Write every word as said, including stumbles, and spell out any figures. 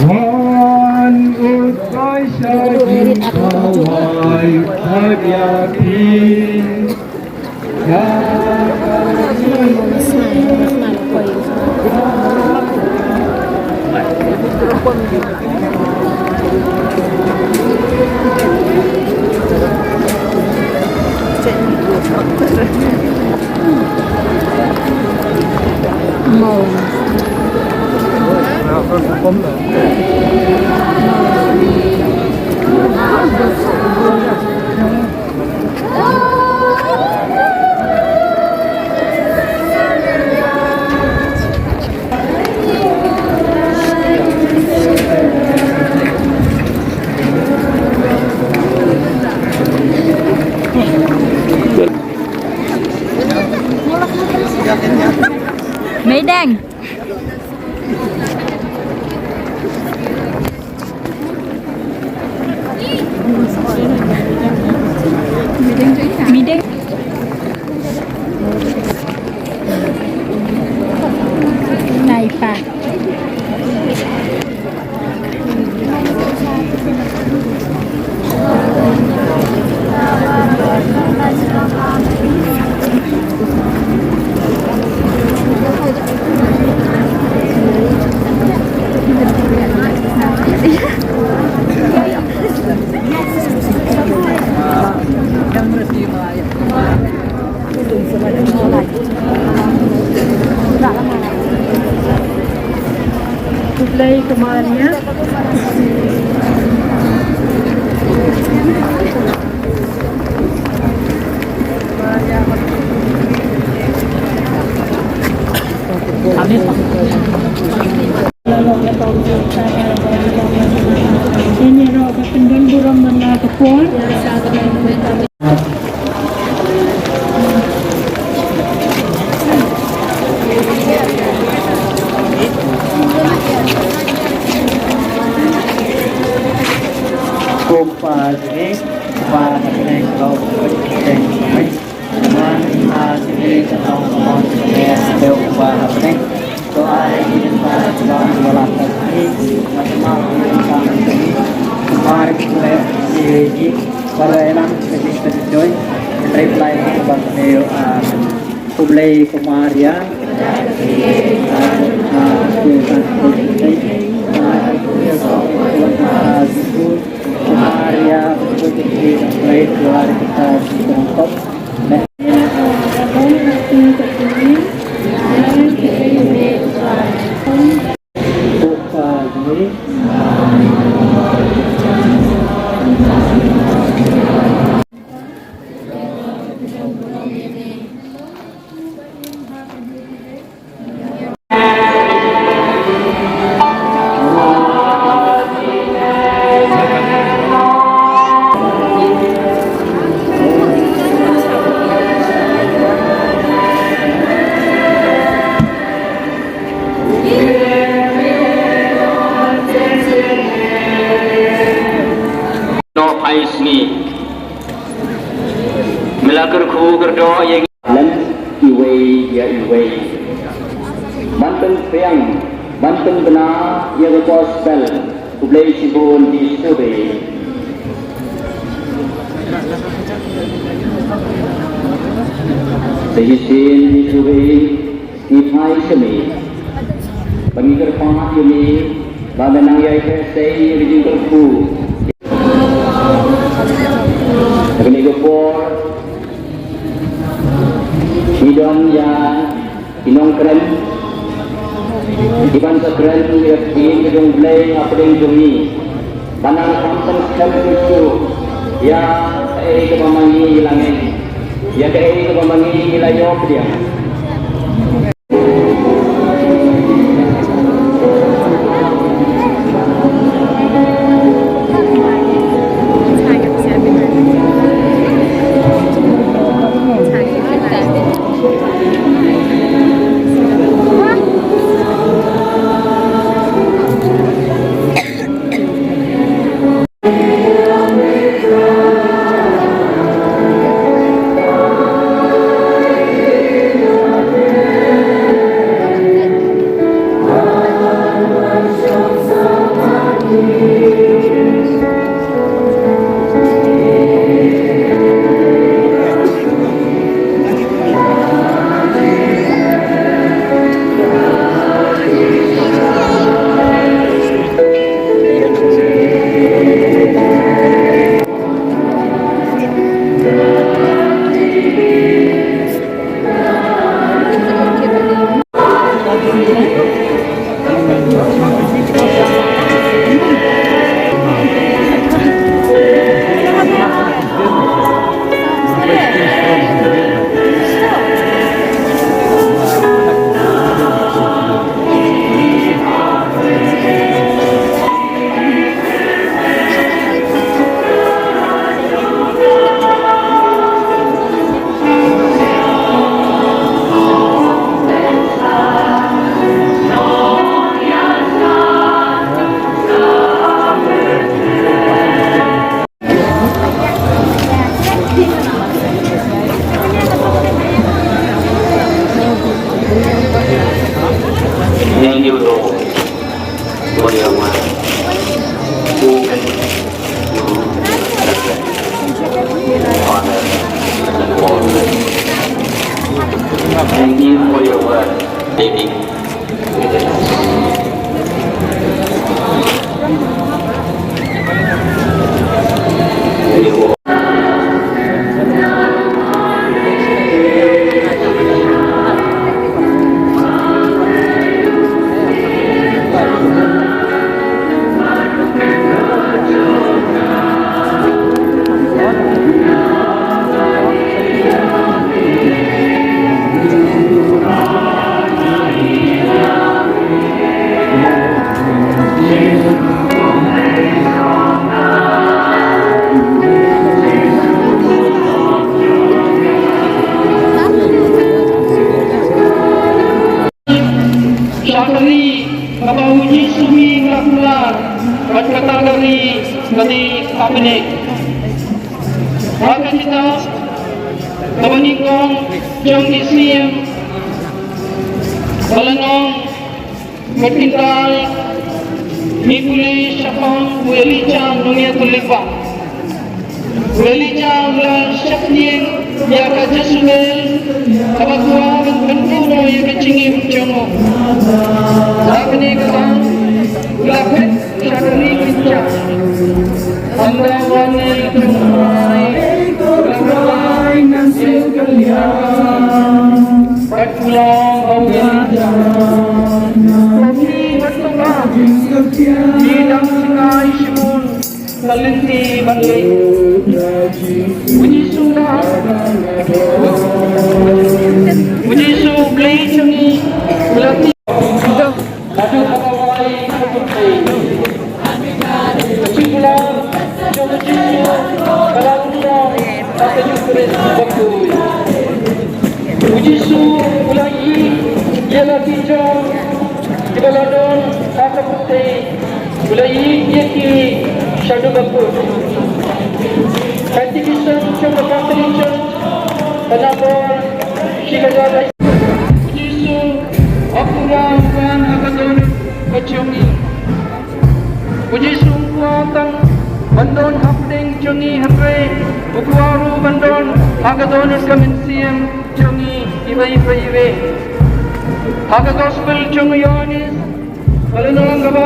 Wan u Trai sha jingkawai, kawai ïa phi. Meidang. Meidang. Nai pa. Khublei Kumar ïa. Ini roh ka pendon burom mana ka por. Kumpa jingim, kumpa hapdeng, kumpa hapdeng. Kumpa jingim, kumpa hapdeng. To ai kumpa, kumpa hapdeng. Kumpa hapdeng. Para elang, khublei Kumar ïa. Kumar ïa. Noh ai sngi. Me la kyrkhu kyrdoh ïa ngi lem iwei ïa iwei. Ban pynphriang, ban pynbna ïa ka gospel. Khublei shibun Jisu Baieit. Sa shisien Jisu Baieit. Ngi phai sha me. Ba ngi kyrpad ïa me ba me nang ïai pynshai ïa ka jingkyrkhu. Ha kane ka por ngi don ïa ki nongkren kiban sa kren ïa ka ktien ka jong U Blei hapdeng jong ngi. Ba nang kham pynskhem shuh shuh ïa kaei kaba ma ngi ngi la ngeit, ïa kaei kaba ma ngi ngi la ïoh pdiang. Sha ka ri kaba u Jisu u la kular bad kata ka ri ka dei ka pdeng. Ha ka kitab kaba nyngkong jong ki Siem ba la ong, bad kynta ngi pule shaphang u Elijah nongïathuhlypa. U Elijah u la shakñiang ïa ka Jezebel kaba kwah ban pynduh noh ïa ka jingim jong u. Ha kane ka daw u la phet sha ka ri Ijip. Ynda u wan ïa ka jingim, u la wan ïa ka jingim. Bad u la ong ha u Elijah, ko phi bad ko nga, ngi dang jngai shibun ka lynti ban leit. U Jisu da, u Jisu U Blei jong ngi u la tip. Naduh kaba wai ka pyrthei, ka jingkular jong u Jisu ka la lum ha ka Eukharist bakhuid. U Jisu u la ïeh ïa la ki jong kiba la don ha ka pyrthei, u la ïeh ïa ki shaduh bakhuid. Catechism jong ka Catholic Church ka nang bor shi hajar. U Jisu u kwah ban wan ha ka dohnud ka jong ngi. U Jisu um kwah tang ban don hapdeng jong ngi hynrei u kwah ruh ban don ha ka dohnud ka mynsiem jong ngi iwei pa iwei. Ha ka Gospel jong u Ïoannis ka lynnong kaba